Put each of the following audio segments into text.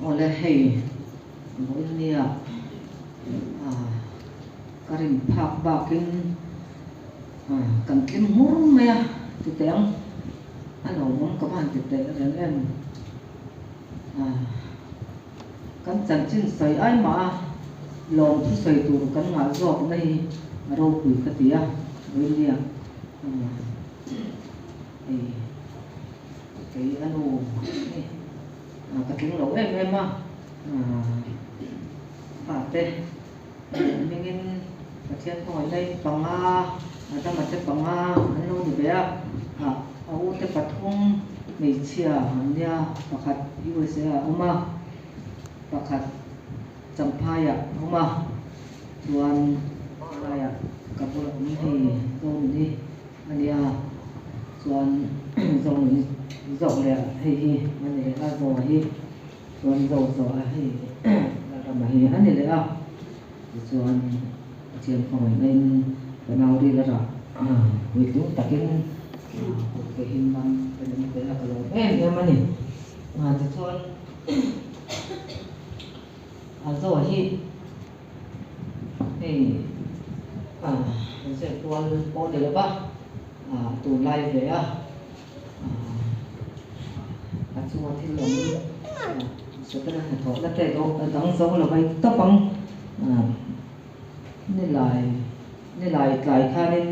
Awle hei vawinia ka rin phak bakin kan tling hmur mai a ti teh ang a lo awm ka van ti teh reng em kan chanchin sawi ai mah a lawm thusawi tur kan ngah zawk na hi a ropui ka ti a vawinia hei. Kei a nu hi ka tling lo em em a, fate hmingin Pathian khawngaih na in panga Adama te panga an lo ni ve a, a u te pathum hmeichhia an nia pakhat USA ah a awm a, pakhat Champhai ah a awm a, chuan helaiah ka bula awm hei Zomin hi. A nia chuan zawng zawk leh hei hi a ni leh a zaw hi chuan zo zawh a hei Lalrama hi a ni leh a tichuan Pathian khawngaihna in ka nau ril a rah puitling takin kut ke him lam ka nem ve a ka lawm em em a ni tichuan a zaw hi. Hei ah zir kual pawh ni lova ah tunlai ve a ah a chunga thil awm satana hnathawh na te dawh a dang zo lo vai tawp ang ah nilai nilai tlai khanin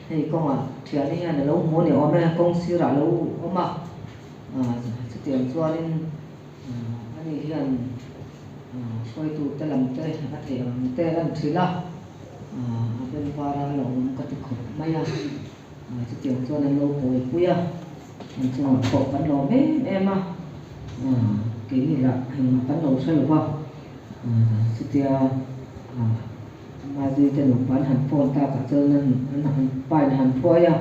hei kawngah thiani hian a lo hmu a ni awm e kawng sirah a lo awm a ah chutiang chuanin. Ani hian hruaitute lam te a theih ang te a en thin a, a benvar a lo awm ka ti khawp mai a, chutiang chuan an lo buaipui a, an chungah pawh kan lawm em em a, keini lah engmah kan lo hre lo va, chutia Mazui te nupa an han phone takah chuan an han pain a han thuai a,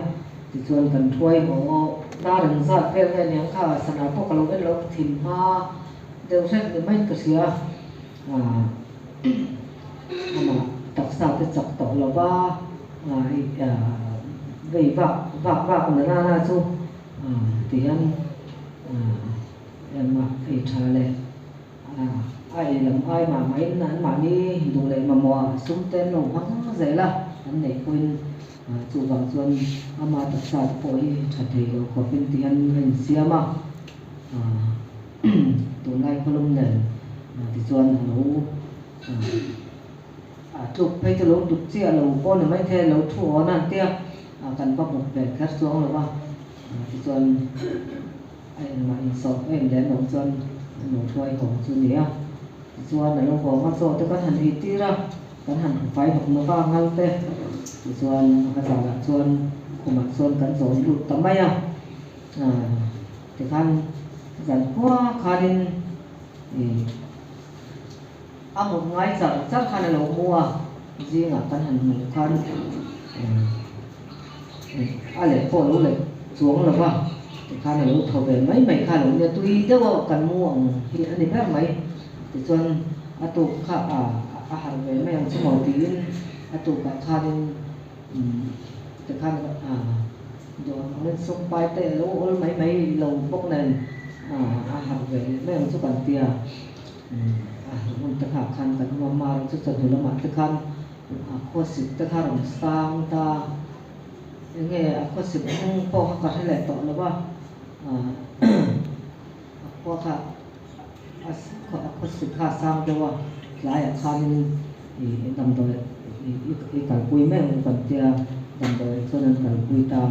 tichuan kan thuai haw dar an zat vel nge niang kha sana pawh ka lo en lo thin hma deuh hrep ni maiin ka hria a, amah taksa te chak tawh lo va vei vak vak vak na nana chu tihian engmah ei tha leh. A ei lam ai mah mahin anmahni duh leh mamawh ah sum te an lo hmang zel a, an neih pawhin chuvang chuan ama taksa te pawh hi tha thei lo khawpin ti hian a insiam a, tunlai khawlum nen tichuan a lo tluk phei chu lo tluk chiah lo pawh ni maithei a lo thu awn a an tia, kan va hmu ve kher chuang lo va tichuan. A engmah insawh em leh an awm chuan a lo hruai haw chu a ni a. Tichuan a lo haw ang a, chaw te kan han ei tir a, kan han fai hnawk hnawk a ngal te. Tichuan a zanah chuan khumah chuan kan zawn lut ta mai a. Tikhan zan khua khanin ih a mut ngai char char khan a lo mu a, zingah kan han hmuh khan a leh pawh a lo leh chuang lo va, tikhan a lo thaw ve mai mai kha a lo nia, tui deuh a kan mu ang hi a ni ber mai. Tichuan a tuk kha a harh ve mai ang chu maw tiin a tukah khanin tikhan dawr angin sum pai te a lo awl mai mai lo bawk nen a harh ve leh mai ang chu kan ti a. A hun te nghah khan kan awm a, mar chu chawhnu lamah te khan khuasik te kha rawn sang ta. Enge a khawsik hnung pawh kha ka hre leh tawh lo a, a khua kha a khawsik kha a sang deuh a, tlaiah khanin ih damdawi i kalpui mai ang kan tia, damdawi chuan an kalpui ta,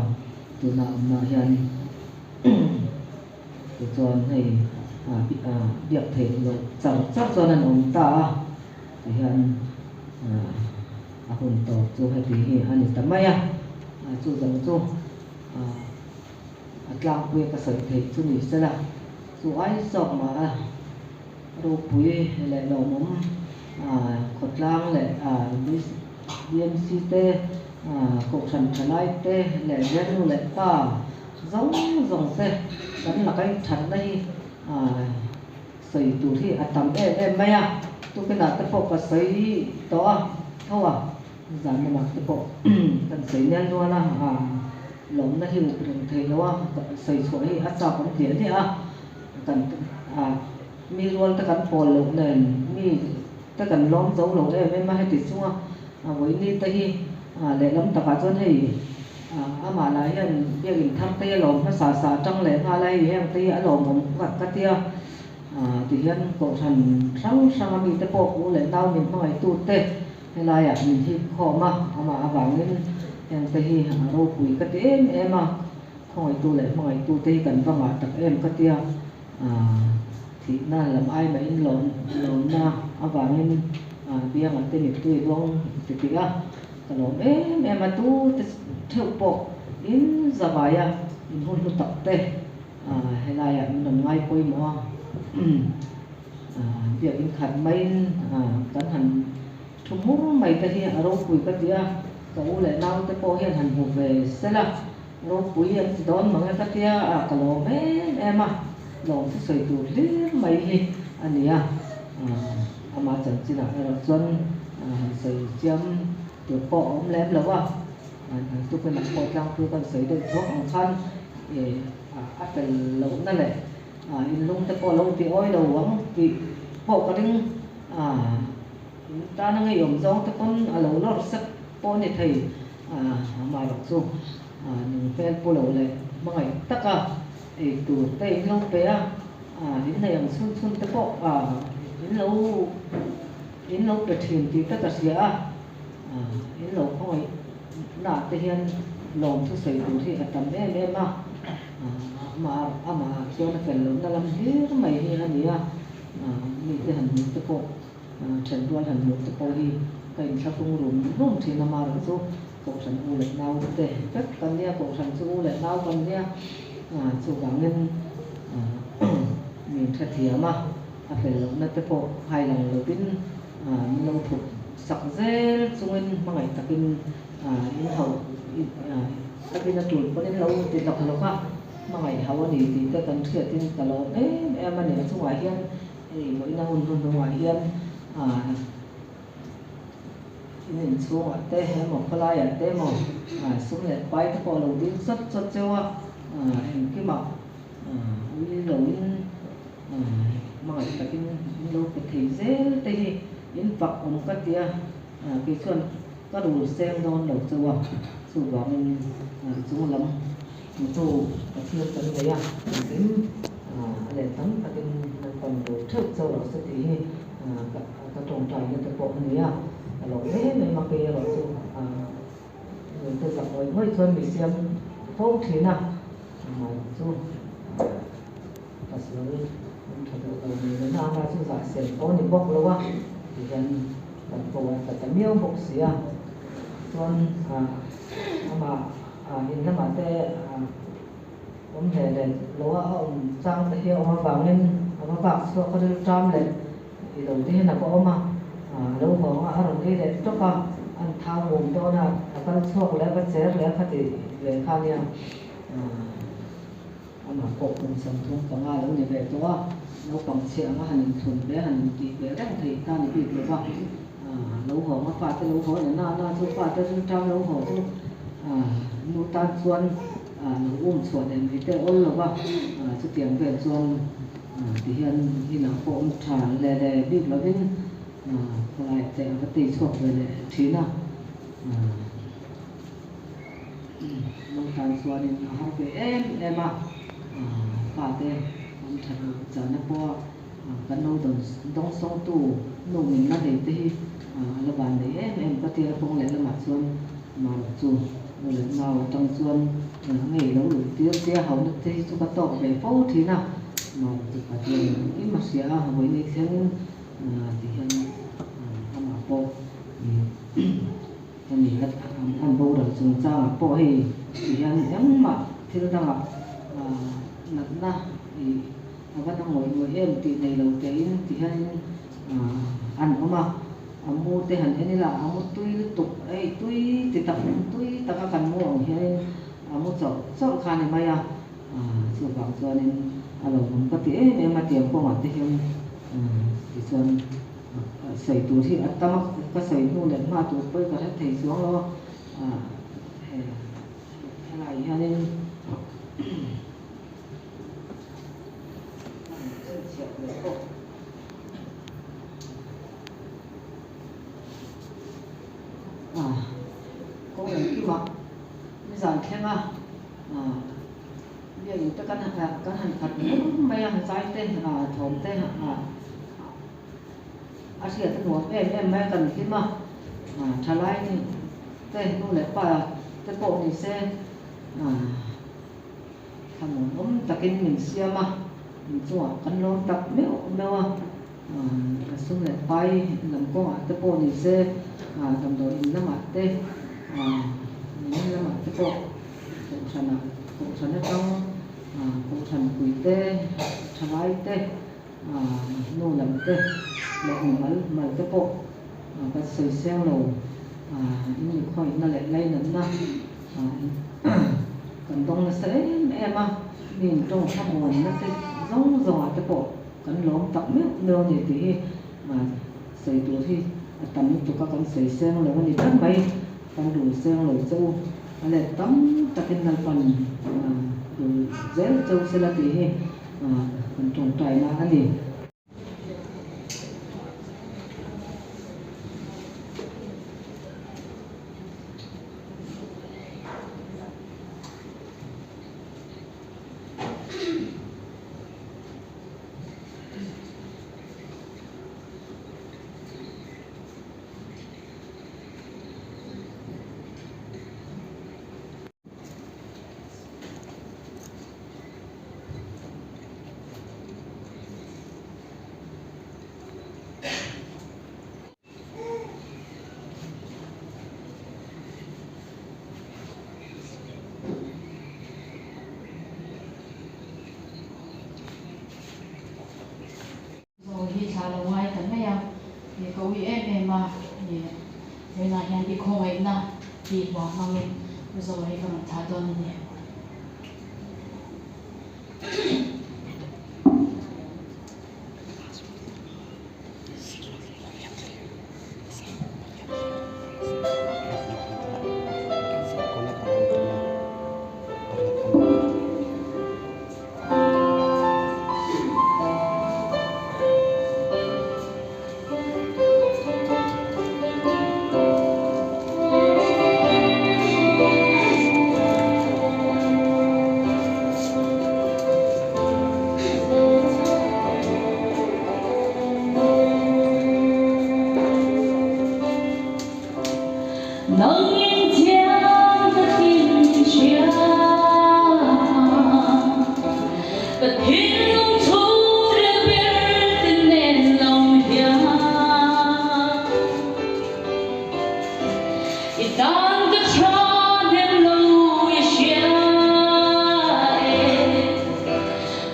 tunah awmna hian tichuan hei biak theih loh char char chuan an awm ta a, tihian. A hun tawp chu heti hi a ni ta mai a, chu zawng chu a tlangpui a ka sawi theih chu ni sela, chu ai zawk mah a ropui leh lawmawm khawtlang leh BMC te, Kohhran thalai te leh Vengnu leh pa zawng zawng te kan laka inthatna hi Sawi tur hi a tam em em mai a, tukinah te pawh ka sawi tawh a, tho a, zan lamah te pawh kan sawi nel nual a, lawmna hi up reng thei lo a, sawi chhuah hi a chak awm hliah hliah a, kan mi rual te kan pawl loh nen mi te kan lawm zo lo em em a, heti chunga vawiini te hi lehlam takah chuan hei amah lah hian biakinn thar te hi a lawm hmasa sa atang leh nghal a, hei heng te hi a lawmawm ka tia tihian kohhran hrang hrang a mite pawh u leh nau min hmangaihtu te helaiah min hip khawm a, amah avangin heng te hi a ropui ka ti em em a, khawngaihtu leh hmangaihtu te hi kan va ngah tak em ka tia thihna lam ai mahin lawm lawmna avangin biangah te mittui luang ti tih a. Ka lawm em em a, tu te theuh pawh in zavai a, in hun hlu tak te helaiah min rawn ngai pawimawh a, biakin khat maiin kan han thu hmur mai te hi a ropui ka ti a, ka u leh nau te pawh hian han hmu ve sel a, ropui an ti dawn mang e ka tia, ka lawm em em a, lawm thusawi tur hlir mai hi a ni a. Amah chanchinah erawh chuan han sawi chiam tur pawh a awm lem lo a, tukin ang pawh tlangpui kan sawi deuh thuak ang khan a fel lohna leh inlung te pawh lo ti awi lo ang tih pawh ka ring. In tana ngeiawm zawng te pawn a lo lawr sek pawh a ni thei. Amah erawh chu nung hmel pu lo leh hmangaih taka ei tur te in lo pe a. In nei ang chhun chhun te pawh in lo in lo pe thin tih te ka hria a, in lo khawngaih naah te hian lawm thusawi tur hi a tam em em a, amah amah ah chuan a fel lohna lam hlir mai hi a ni a, mite han hmuh te pawh then rual han hmuh te pawh hi ka inthlahrung rum rum thin a, amaherawhchu chu Kohhran u leh nau te vek kan nia, Kohhran chu u leh nau kan nia, chuvangin min hrethiam a, a fel lohna te pawh hailang lovin min lo thup sak zel chungin hmangaih takin in hauh a bin a tul pawhin lo ti lawk lawk a, hmangaih hauh a ni tih te kan hriatin ka lawm em em a ni. A chungah hian hei vawiina hun hnuhnungah hian In inchhungah te emaw khawlaiah te emaw sum leh pai te pawh a lo dil chawt chawt cheu a, engkimah ui loin hmangaih takin in lo pe thei zel te hi in fak awm ka ti a, kei chuan ka rul seng dawn lo cheu a, chuvangin chung lam hmutu Pathian kan nei a, engkim a leh tam takin Lalpan rul theuh cheu rawh se tih hi Ka tawngtaina te pawh a ni a, ka lo em em a, kei erawh chu nute zak ngawih ngawih chuan mi siam fo thin a, chu pasal an tha duh lo ni leh nana chu zah sel pawh a ni bawk lo a, tihian kan ko a tla ta miau bawk si a, chuan amah in lamah te awm hle leh lo a, a awm chang te hi a awm avangin a va vak chhuak a rilṭam leh I lo te hian a va awm a, a lo hawng a, a rawn ei leh tawp a, an thau mum dawn a, a kal chhuak leh a va cher leh a khati ve kha nia, amah pawh kum 35 a lo ni ve tawh a, naupang chhiah anga han inthlun ve han intih ve reng thei ta ni bik lo va, lo hawng a fate lo haw leh na na chu fate rilṭam lo haw chu nu tan chuan lo um chhuah leh mai te awl lo va, chutiang vel chuan. Tihian inah pawh awm tha leh leh bik lovin khawlaiah te a va tei chhuak ve leh thin a. Nu tan chuanin a har ve em em a, fate an that loh zana pawha kan lo dawngsawngtu nu min la nei te hi a la van nei em em ka tia kawng leh lamah chuan marawh chu nu leh nau atang chuan ngei lo luh tir tia hauna te hi chu ka tawk ve fo thin a, marawh chu Pathian engkim a hria a, vawiin thlengin ti hian amah pawh Hemi an boral chungchangah pawh hei ti hian engmah thil dangah natna ih a va na ngawih ngawih em tih nei lo tein ti hianin an awm a, a mu te han en ila a mu tui lutuk ei tui ti tak tui taka kan mu ang hianin a mu chawrh chawrh kha a ni mai a, chuvang chuanin a lo awm ka ti em em a tiang kawngah te hian tichuan. Sawi tur hi a tam a, ka sawi hnu leh hma tur pawh hi ka hre thei chuang lo a, he helai hianin ka han chhinchhiah leh bawk. Kawng engkimah nizan thleng a. Biakinn te kan kan han khat bur mai a, zai te thawm te a hriat a nuam em em mai a, kan hlim a, thalai te nu leh pa te pawh ni se thlamuanawm takin min siam a, in chungah kan lawm tak meuh meuh a, sum leh pai lam kawngah te pawh ni se damdawi in lamah te in lamah te pawh. Kohhranah, Kohhran atang Kohhran pui te, thalai te, nu lam te leh mimal mal te pawh kan sawi seng lo. In inkhawihna leh lainatna kan dawng nasa em em a, mi intawng thlamuanna te zawng zawngah te pawh kan lawm tak meuh meuh a ni tih hi sawi tur hi a tam lutuk a, kan sawi seng lo a ni ber mai. Kan rul seng lo che u, a let tam takin Lalpan rul zel che u sela tih hi kan tawngtaina a ni. Zawl hi thla lo ngai ta mai a, i ka ui em em a, i vawiinah hian i khawngaihna tih hmuah hmangin zawl hi ka rawn thlah dawn a ni. Nangin thiam takin i hria Ka thinlung chhungril ber te nen lo hian I tan ka tha hnem lo i hria e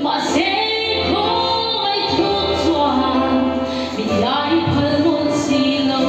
Mahse khawngaih thuk chuan min lai phal mawlh si lo.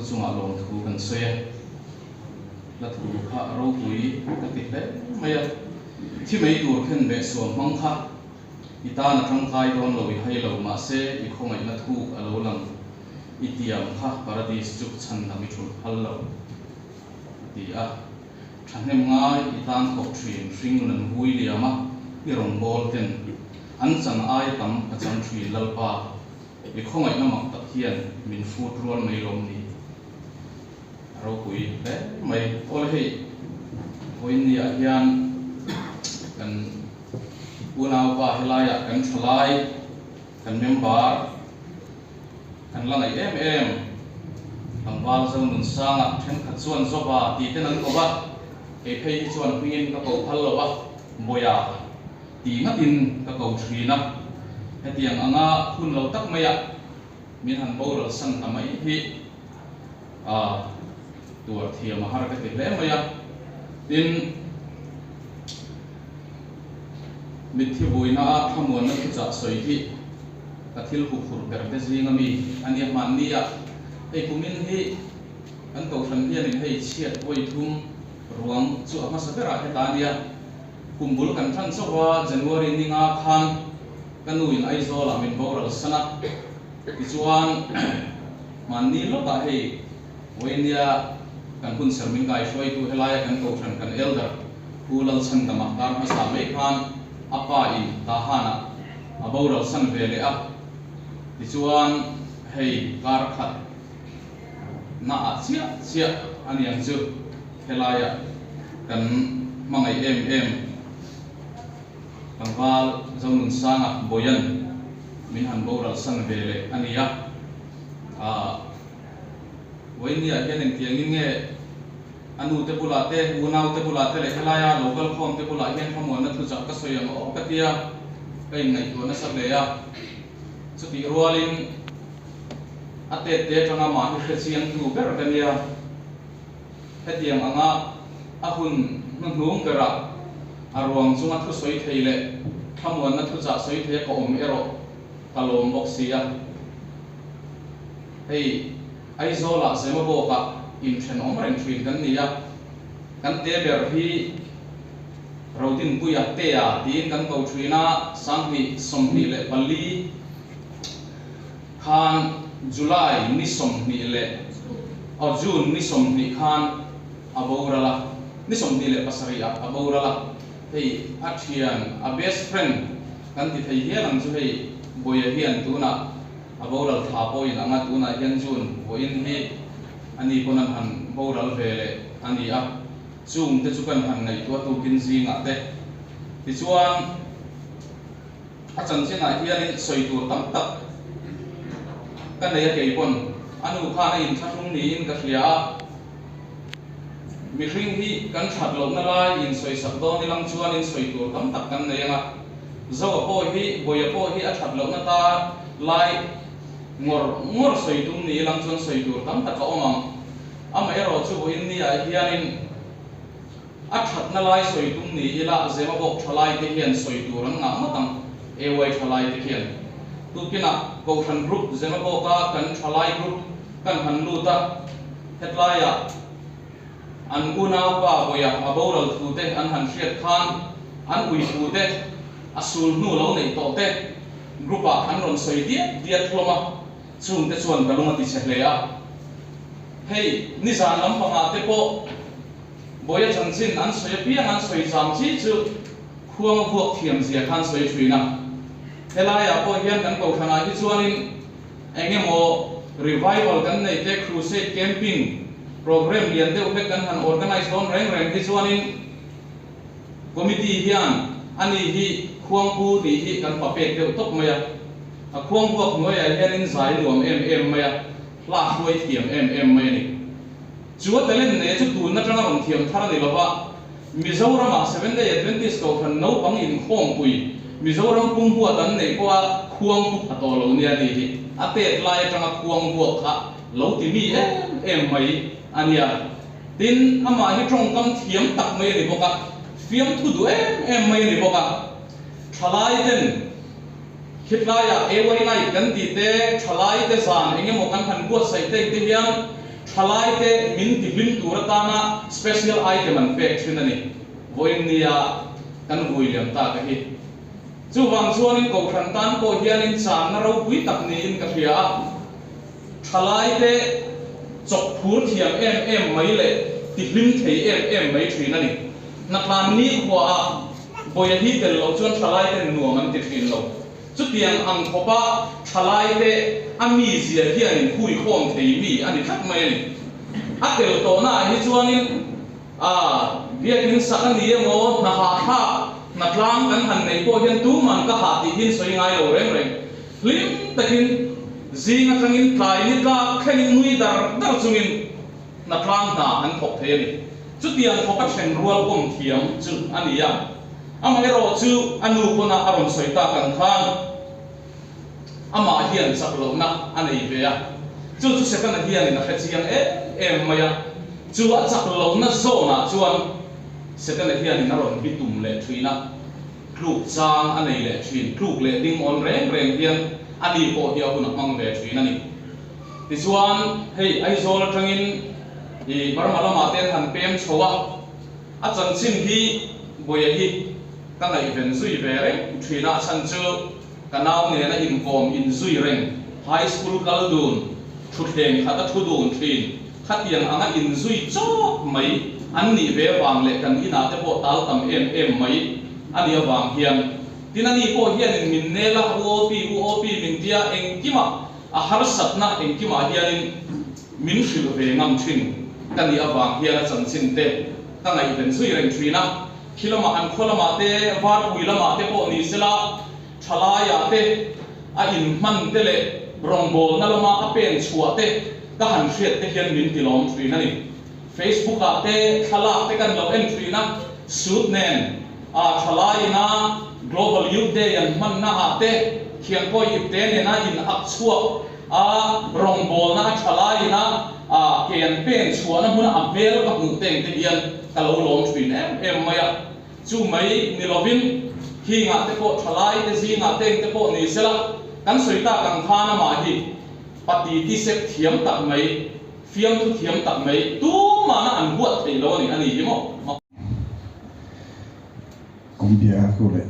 chungah lawmthu kan sawi a, hla thu kha ropui ka ti hle mai a, thi mai tur khen beh suam hmang kha i tan a tangkai dawn lo i hai lo mahse i khawngaihna thuk a lo lang i tiam kha paradis chu chhandam i thulh phal lo a ti a. Thahnem ngai i tan thawk thin hringnun an vui liam a, i rawn bawl ten an chan ai tam ka chang thin Lalpa, i khawngaihna mak tak hian min hrut rual mai lawm ni? A ropui hle mai. Awle hei vawiinniah hian kan unaupa helaiah kan thalai kan member kan la ngaih em em. Tlangval Zonunsanga thenkhat chuan Zoba tih ten an ko va, kei phei hi chuan hmingin ka ko phal lo va, Bawia tih ngatin ka ko thin a. Hetiang anga hun lo tak maiah min han boral san ta mai hi a tuar thiam a har ka ti hle mai a. Tin, mitthi vuina-a thlamuanna thuchah sawi hi ka thil huphurh ber te zinga mi a nia hmanni a, hei kumin hi kan kohhran hianin hei chhiat vawi thum ruang chu a hmasa berah heta a nia, kum bul kan tan chauh a, January ninga khan ka nu in Aizawlah min boral san a, tichuan hmanni lawkah hei vawinia kan hun ser min kaihruaitu helaia kan kohhran kan elder Pu Lalchhandama kar hmasa mai khan a pa in Tahanah a boral san ve leh a, tichuan hei kar khat na ah chiah chiah a niang chu helaiah kan hmangaih em em tlangval Zonunsanga Boyan min han boral san ve leh a ni a, ah Vawinia hian engtiangin nge A nu te bulah te, unau te bulah te leh helaia lo kal khawm te bulah hian thlamuanna thuchah ka sawi ang aw ka tia ka inngaihtuah nasa hle a. Chutih rualin a tet te atanga mahni hrechiangtu ber ka nia. Hetiang anga a hun hnuhnung berah a ruang chunga thu sawi thei leh thlamuanna thuchah sawi thei a ka awm erawh ka lawm bawk si a. Hei Aizawlah Zemabawkah inthenawm reng thin kan ni a, kan te ber hi Rodinpuia Tea tiin kan ko thin a, 2024 khan July ni 20 leh aw June ni 20 khan a boral a, ni 27 ah a boral a, hei a thian a best friend kan ti thei hial ang chu hei Bawia hian tunah A boral thla pawhin anga tunah hian June vawiin hi a ni pawn an han boral ve leh a ni a, chung te chu kan han ngaihtuah tukin zingah te tichuan a chanchinah hianin sawi tur tam tak ka nei a kei pawn a nu khan a inthlahrung niin ka hria a, mihring hi kan that lohna lai insawisak dawn ilang chuanin sawi tur tam tak kan nei anga. Zoa pawh hi Bawia pawh hi a that lohna ta lai ngawr ngawr sawi tum ni ilang chuan sawi tur tam tak a awm ang. Amaherawh chu vawiin ni ah hianin a thatna lai sawi tum ni ila Zema bawk tha lai te hian sawi tur an ngah ngawt ang AY tha lai te khian. Tukinah Kohhran group Zema bawka kan tha lai group kan han lut a, hetlaiah An unaupa Bawia a boral thu te an han hriat khan an ui pu te, a sul hnu lo neih tawh te group ah an rawn sawi diat diat hlawm a, chung te chuan ka lung a ti chhe hle a. Hei nizan lampangah te pawh Bawia chanchin an sawi apiang an sawi zam chi chu khuang a vuak thiam zia khan sawi thin a. Helaiah pawh hian kan kohhranah hi chuanin Eng emaw revival kan nei te, crusade, camping program lian deuh hlek kan han organise dawn reng reng hi chuanin committee hian ani hi khuangpu tih hi kan papek deuh tawp mai a. A khuang vuak hnuaiah hianin zai nuam em em mai a, hla hruai thiam em em mai a ni. Chu a talent nei chu tun atanga rawn thiam thar a ni lova, Mizoramah Seventh Day Adventist Kohhran naupang inkhawmpui Mizoram pum huat an neih pawha khuang pu pha tawh lo nia ni hi a tet lai atanga khuang vuak kha lo ti mi em em mai a nia. Tin, amah hi tawngkam thiam tak mai a ni bawk a, fiamthu duh em em mai a ni bawk a. Thalai ten khitlaiah AY Night kan tih te, thalai te zan eng emaw kan han buatsaih te te hian, Thalaite min tihlim tur atana special item an pek thin a ni. Vawiin nia kan vui liam ta ka hi. Chuvang chuanin Kohhran tan pawh hianin channa ropui tak niin ka hria a. Thalaite chawk phur thiam em em mai leh tihlim thei em em mai thin a ni. Hnatlan nikhuaah Bawia hi tel loh chuan thalaiten nuam an ti thin lo. Chutiang ang khawpa thalaite a mizia hianin huikhawm thei mi a ni tlat mai a ni. A tel tawhnaah hi chuanin a biakin sak a ni emaw, hna hahthlak, hna tlang kan han neih pawh hian tuman ka hah tih hian sawi ngai lo reng reng. Hlim takin zing atangin tlai ni tlak thlengin nui dar dar chungin hna tlang hna an thawk thei a ni. Chutiang khawpa then rual pawm thiam chu a ni a. Amaherawh chu a nu pawn a a rawn sawi tak ang khan amah hian chak lohna a nei ve a, chu chu Setana hianin a hre chiang em em mai a, chu a chak lohna zawnah chuan Setana hianin a rawn bitum leh thin a, tluk chang a nei leh thin, tluk leh ding awn reng reng hian a ni pawh hi a hun a hmang ve thin a ni. Tichuan hei Aizawl atangin i Burma lamah te an han pem chho a, A chanchin hi Buaia hi ka ngaihven zui ve reng thin a, a chhan chu ka nau nena inkawm inzui reng, high school kal dun, thutthleng khat a thu dun thin, khatiang anga inzui chawp mai an nih ve avang leh kan inah te pawh tal tam em em mai a nih avang hian tin ani pawh hianin min nel a, u OP, u OP min tia engkimah a harsatna engkimah hianin Min hrilh ve ngam thin ka nih avang hian a chanchin te ka ngaihven zui reng thin a, khi lamah an khaw lamah te, varpui lamah te pawh ni sela, thalaiah te a inhman te leh rawngbawlna lama a pen chhuah te ka han hriat te hian min tilawm thin a ni. Facebook ah te thlalak te kan lo en thin a, suit nen a thalaiin a Global Youth Day an hmanna ah te thiankawi ipte nena in ak chhuak A rawngbawlna a tha laiin a a ke an pen chhuahna hmuna a hmel ka hmuh teng te hian ka lo lawm thin em em mai a. Chu mai ni lovin khingah te pawh tha lai te zingah teng te pawh ni sela kan sawi tak ang khan amah hi pati ti sep thiam tak mai, fiamthu thiam tak mai tumahna an huat thei lo a ni a ni hi maw. Kum bia ku leh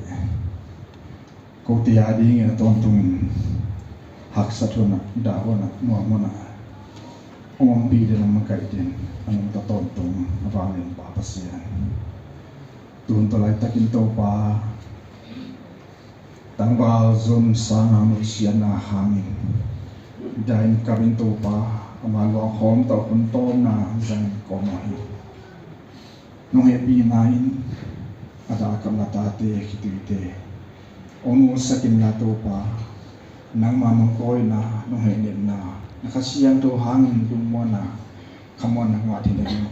Ko ti a ding in a tawn tung in haksat hun ah, dah hun ah, nuam hun ah awm pi te lam a kaih tin a nung ta tawn tung a vang in pa Pasian tun ta lai tak in to pa tlangval zum sang ang nui sian na hang in dain kap in to pa ama luang hawm to hun tawn na zang in kom a hi Nung he pi nain a dah kam la ta te khi tui te onu sakin la to pa nangma nung kawi na nung he nem na na kha siang to hangin lung mo na khamon na ngwa thin ding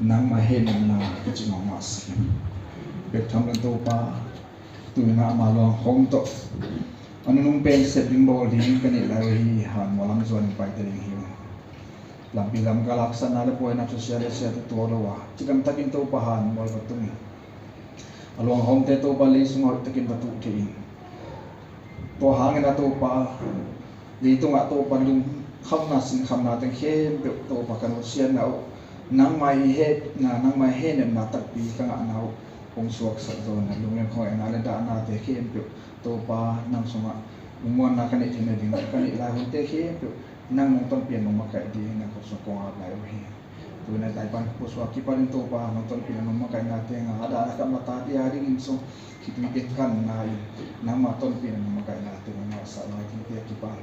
nangma he nem na ki chi ngong ma sakin pek tham lan to pa tu na ma long hong to anu nung pen set ding bol ding kan i lai hi han mo lam zuan pai te ding hi Lampi lam ka laksannak le buainak cu sia le sia te tuar lo ah cikam takin to pahan mual va tung in a luang hom te to pa lei sungawih takin va tuh the in to hang in a to pa lei tung ah to pa lung kham na sin kham na teng khem deuh to pa kan sian na u nang mai he na nang mai he nem na tak pi ka ngah na u pong suak sak zawn na lung leng khoi na le da na te khem deuh to pa nang sungah lungmuan na kan i then ding kan i lai hun te khem deuh Nang nong ton pian nong makai di na ko so kong ap lai hi tu na tai pan ko so ki pan to pa nong ton pian nong makai na te nga ada ada kam ta ti hari in so ki tu te kan na in nang ma ton pian nong makai na te na sa lai ti te ki pan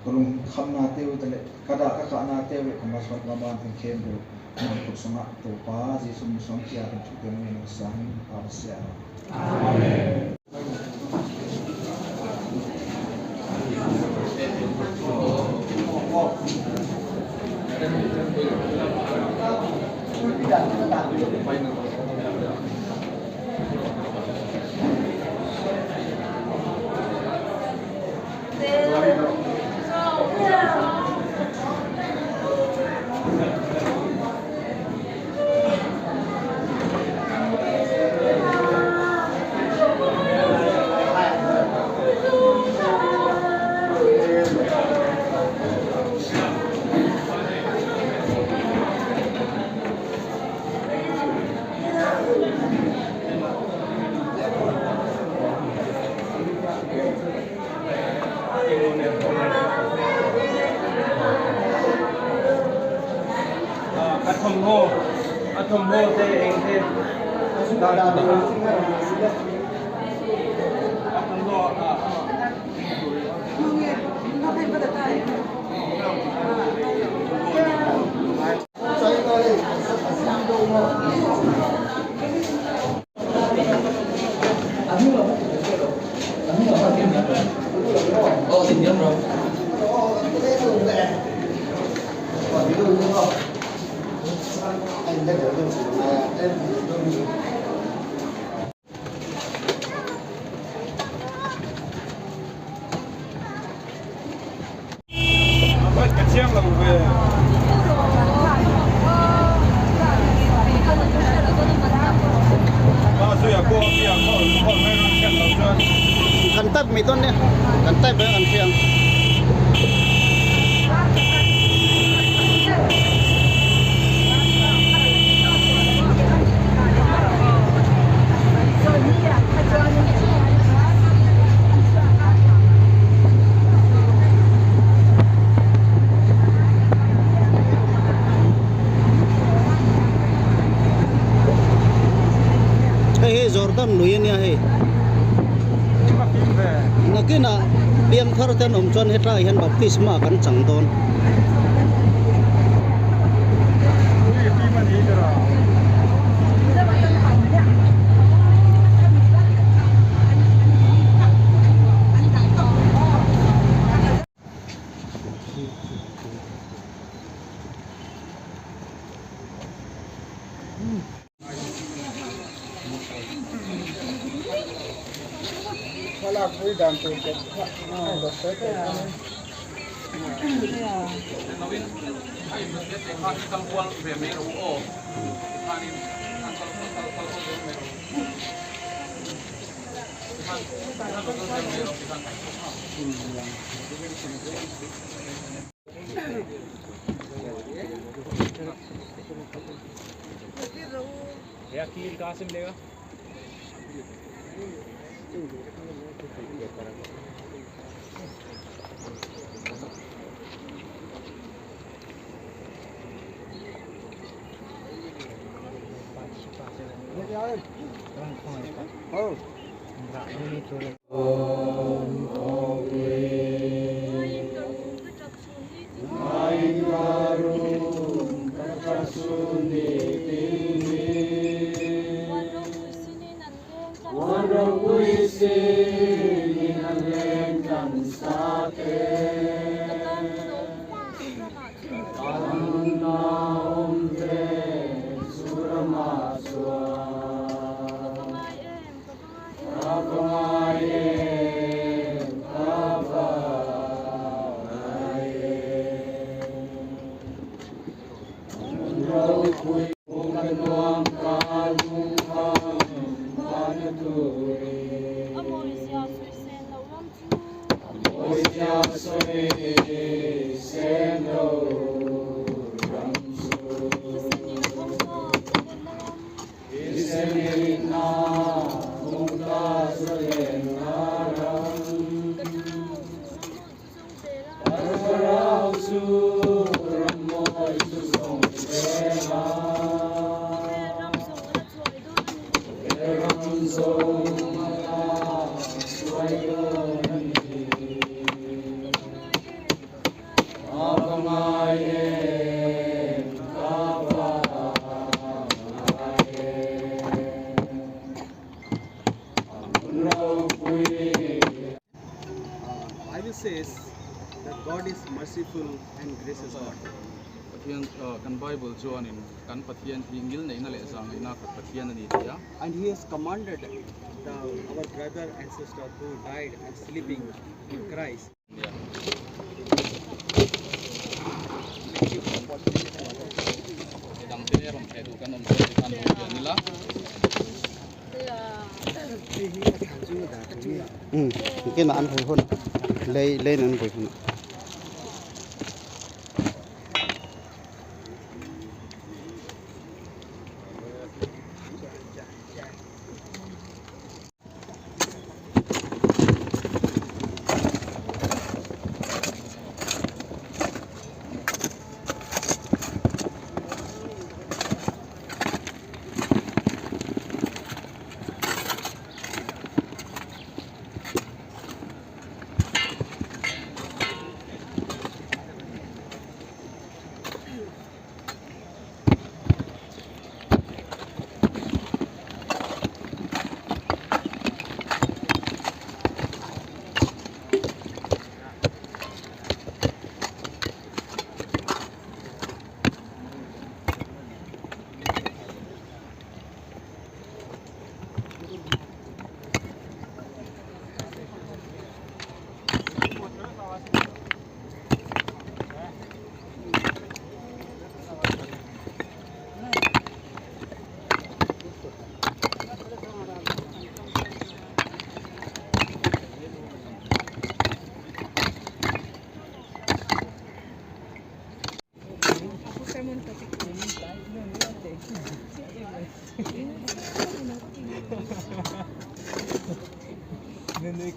kolung kham na te u tale kada ka ka na te we kama so ka ban ten khem bu nang ko so nga to pa Jesu mi song kia kan chu te ngi no sang pa sia. Amen. A thawmhnaw a thawmhnaw te eng te a thawmhnaw ah. Ka chiang lo ve. Kan type mai dawn nia, kan type mai an hria ang. Hei hi Jordan lui ania hei nakinah piangthar te an awm chuan hetlaiah hian baptisma kan chang dawn. Bible says that God is merciful and gracious God. Pathian kan Bible chuanin kan Pathian hi ngilneihna leh zahngaihna khat Pathian a ni tih a. And he has commanded the our brother and sister who died and sleeping in Christ. Midangte rawn theh duh kan awm chuan tikhan lo pian ila. Kinah an hawi hun lei leiin an hawi hun.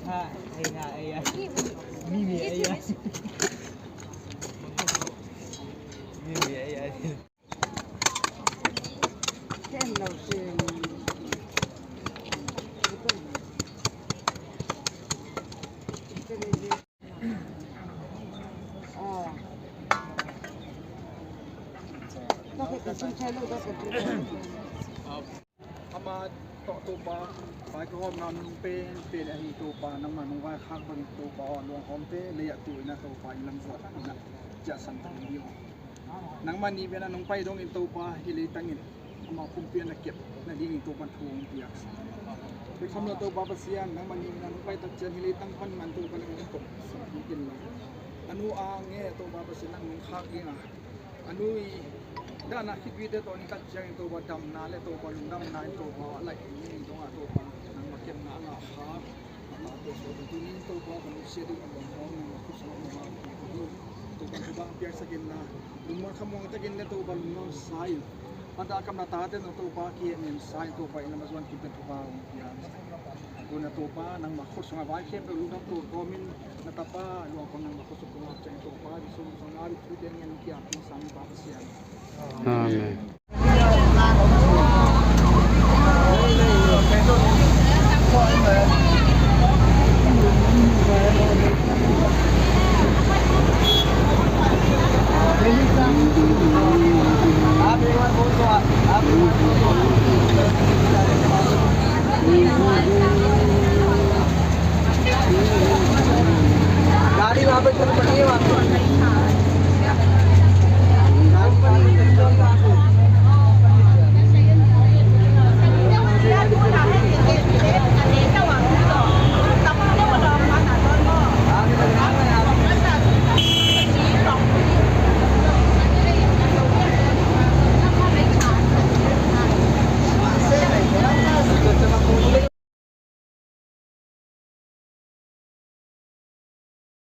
kha hei na ei a mi mi ei a mi mi ei a. Ama to to pa vai ko hom nam nung pe pe le hi to pa nam ma nung vai khak bang to pa luang hom te le ya tu ina to pa in lam zuat ina cha san ta ni nang ma ni be na nung pai dong in to pa hi le tang in ama pum pi na kep na ding in to pan thung piak pe kham lo to pa pasian nang ma ni na nung pai tak chen hi le tang pan man to pa nang ko in la anu a nge to pa pasian nang nung khak inga anu i dana khit wi te to ni kat chiang to ba dam na le to ba lung dam na to ba lai ni dong a to ba nang ma kem na nga kha ma to so tu ni to ba kan se du an hong na khu so ma to ba ba piak sakin na lung mar khamong takin le to ba lung no sai anda kam na ta te no to ba ki nem sai to ba ina ma zuan ki pe to ba ya tu na to pa nang ma khu so nga vai khem pe lung dam to ko min na ta pa luang ko nang ma khu so ko chang to pa di so so nga ri thu te ngen ki a pi sang ba sian. Amen.